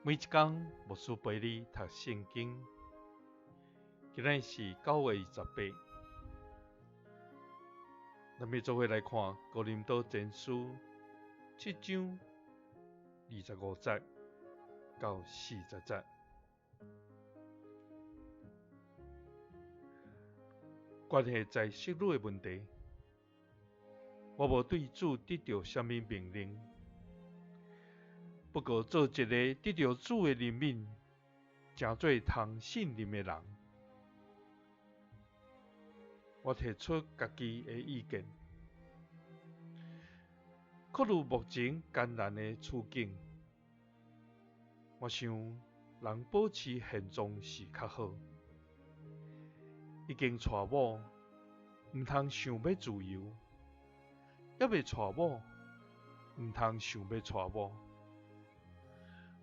每一工牧師陪你讀聖經，今日是9月28，咱欲做伙來看哥林多前書7章25節到40節。關係在室女的問題，我無對主得著啥物命令。不過做一个得著主的憐憫，成做通信任的人，我提出家己的意見。考慮目前艱難的處境，我想人保持現狀是較好。已經娶某，毋通想欲自由；猶未娶某，毋通想欲娶某。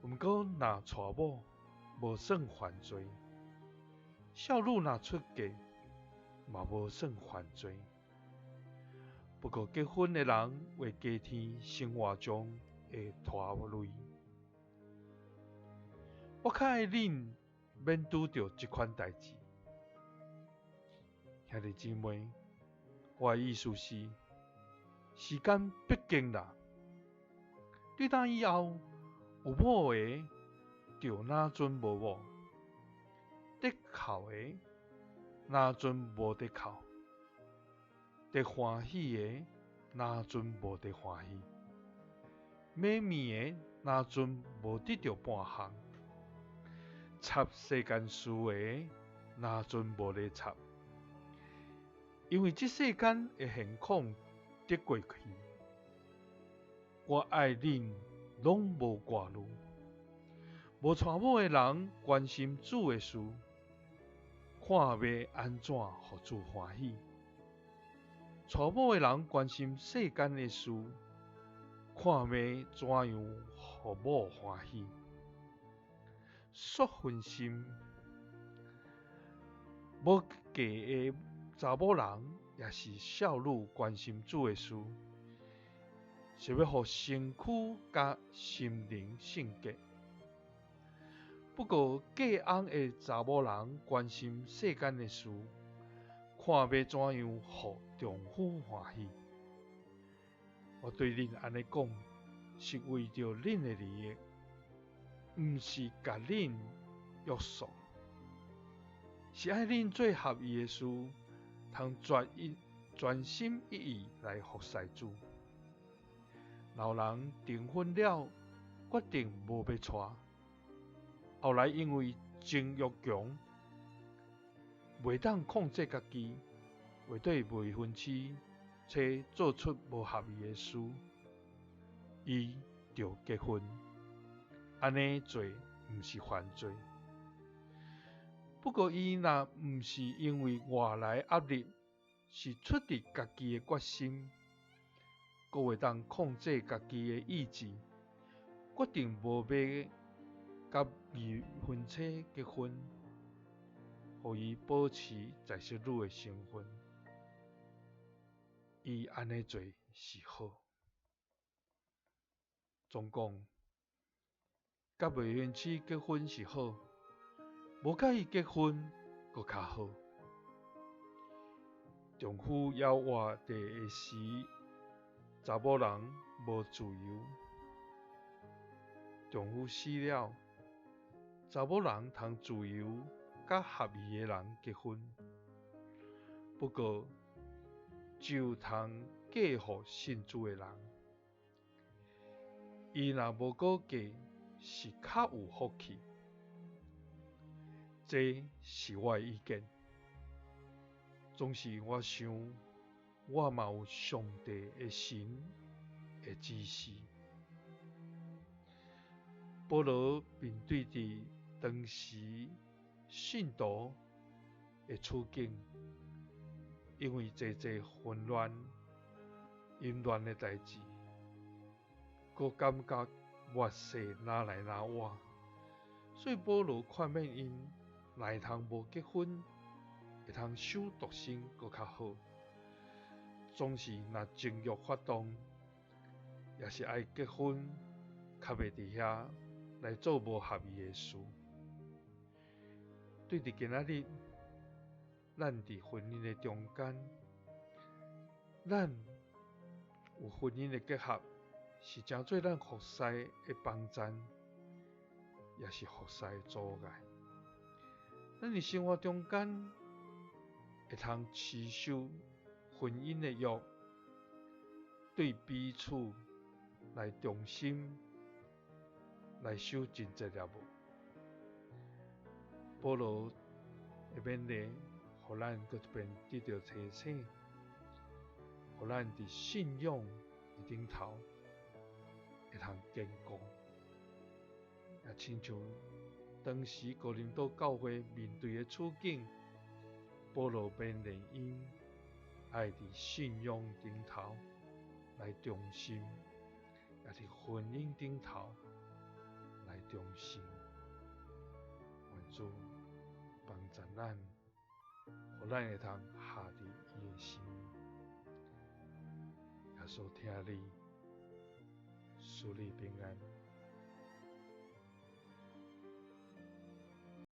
毋過若娶某，無算犯罪；少女若出嫁，嘛無算犯罪。不過結婚的人為家庭生活上的拖累。我較愛恁免拄著這款代誌。兄弟姊妹，我的意思是，時間逼近啦，對今以後，有某的就若陣無某，得哭的若陣無得哭，得歡喜的若陣無得歡喜，買物的若陣無得著半項，插世間事的若陣無咧插，因為這世間的現況得過去，我愛恁攏無掛慮。無娶某的人關心主的事，看欲按怎予主歡喜；娶某的人關心世間的事，看欲怎樣予某歡喜。煞分心，無嫁的查某人抑是少女關心主的事，是欲予身軀佮心靈聖潔。不過嫁翁的查某人關心世間的事，看欲怎樣予丈夫歡喜。我對恁按呢講，是為著恁的利益，毋是共恁約束，是愛恁做合意的事，通專心一意來服侍主。若有人訂婚了，決定無欲娶，後來因為情欲強，袂當控制家己，會對未婚妻做出無合意的事，伊就結婚，按呢做毋是犯罪。不過伊若毋是因為外來壓力，是出自家己的決心，閣會當控制家己的意志，決定無欲佮未婚妻結婚，予伊保持在室女的身份，伊按呢做是好。總講，佮未婚妻結婚是好，無佮伊結婚閣較好。丈夫猶活著的時，查某人無自由；丈夫死了，查某人通自由佮合意的人結婚。不過，只有通嫁予信主的人。伊若無閣嫁，是較有福氣。這是我的意見。總是我想，我嘛有上帝的神的指示。保羅面對佇當時信徒的處境，因為濟濟混亂、淫亂的代誌，閣感覺末世若來若晚，所以保羅勸勉𪜶，若會通無結婚，會通守獨身閣較好。總是若情欲發動，也是愛結婚，較袂佇遐來做無合意的事。對佇今仔日，咱佇婚姻的中間，咱有婚姻的結合，是成做咱服侍的幫贊，抑是服侍的阻礙。咱佇生活中間會通持守婚姻的約，對彼此來忠心，來守貞節了無？保羅的勉勵，予咱閣一遍得著提醒，予咱佇信仰的頂頭會通堅固，也親像當時哥林多教會面對的處境，保羅勉勵𪜶愛佇信仰頂頭來忠心，也佇婚姻頂頭來忠心。願主幫助咱，予咱會通合佇伊的心意。耶穌疼你，賜你平安。